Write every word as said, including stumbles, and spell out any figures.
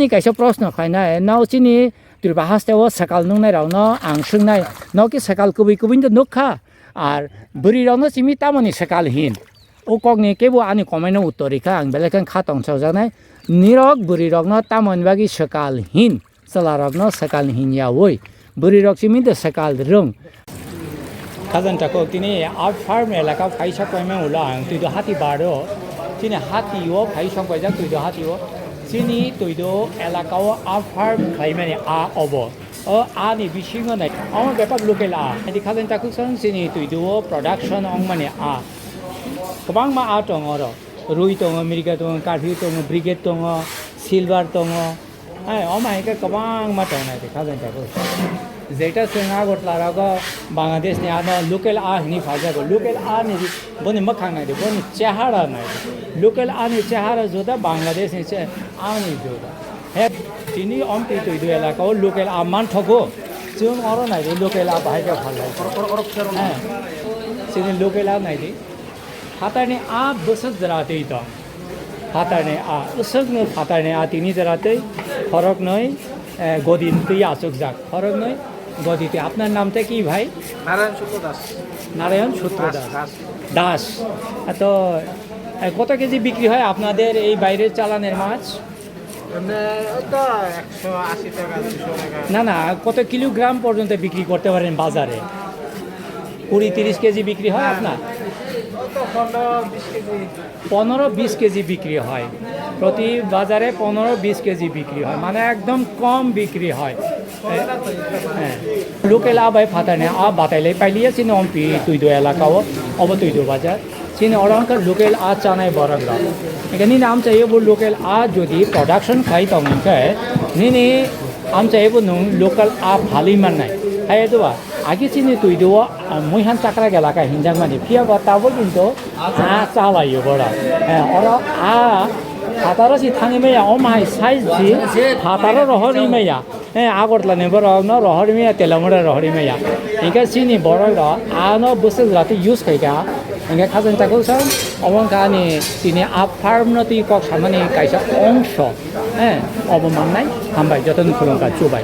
Kaisa proshno khlainai, no chini Tripura haste o swkal nungnai rokno ang swngnai, no ki swkal kubui kubui no nukha? Ar bwrwi rokno simi tamoni swkal hin? O kokni kebo ani comment no uttor rikha, ang belai khe kha tongsajaknai. Nirok bwrwi rokno tamoni bagwi swkal hin? Chwla rokno swkal hin yaui. Bwrwi rok simi de swkal rwng. Khajang takhuk tini a farm elaka phaisa koima ulo ang twido hati baro. Chini hati o phaisa koijak twido hati o. Chini twido elaka o a farm khlaimani a obo. O a ni bisingo nai. Omo bepar local a. Adi khajang takhuk sang chini twido o production ongmani a. Kwbangma a tongo oro. Rui tongo, Mirga tongo, Curfew tongo, Brigade tongo, Silver tongo. Hai, omo hai khe kwbangma tongnai de, khajang takhuk. Jeta chwng Agartala rogo Bangladesh ni ano local a hini phaljago. Local a ni boni mwkhang nai de, boni chehara nai de. Local a ni chehara juda, Bangladesh ni che-, a ni juda. He, chini omtwi twido elaka o local a manthogo. Chwng oro nai de, local a bahai khe phalnai. Hai, chini local a nai de. Phatarni a bwswk jora twi tong. Phatarni a, bwswkno phatarni a tini jora twi, khoroknwi, eh, godi twi achukjak. Khoroknwi godi twi. আপনার নামটা কি ভাই? নারায়ণ সূত্র দাস। নারায়ণ সূত্র দাস, দাস। দাস। দাস। তো, এ, কত কেজি বিক্রি হয় আপনাদের এই বাইরের চালানের মাছ? মানে, ওই তো একশো আশি টাকা, দুশো টাকা। না, না, কত কিলোগ্রাম পর্যন্ত বিক্রি করতে পারেন বাজারে? কুড়ি তিরিশ কেজি বিক্রি হয় আপনার? ওই তো পনেরো বিশ কেজি। পনেরো বিশ কেজি বিক্রি হয়। প্রতি বাজারে পনেরো বিশ কেজি বিক্রি হয়, মানে একদম কম বিক্রি হয়। হ্যাঁ। Local a bai phatarni a batai lai pailiya chini omtwi twido elaka o, obo twido bazar. Chini oro wngkha local a chanai borok rok. Hingkhe nini amchai o bo local a jodi production khai tong hingkhe nini amchai o bo nwng local a phalwi mannai. Hai do ba? Agi chini twido o, ah, muihan chakra gelaka hinjakmani. Phiya ba tabuk kintu a chalaio borok. Eh, oro a phataro si thangwi maya, omo hai size si phataro rohorwi maya. Eh, Agartala ni borok no rohorwi maya, Telamura rohorwi maya. Hingkhe chini borok rok ano bwswk jora twi use khaikha. Hingkhe khajang takhuk sang, omo wngkha ani chini a farm no twi kok samani kaisa ongso. Eh, obo mannai, hambai, jotono khulumkha, chubai.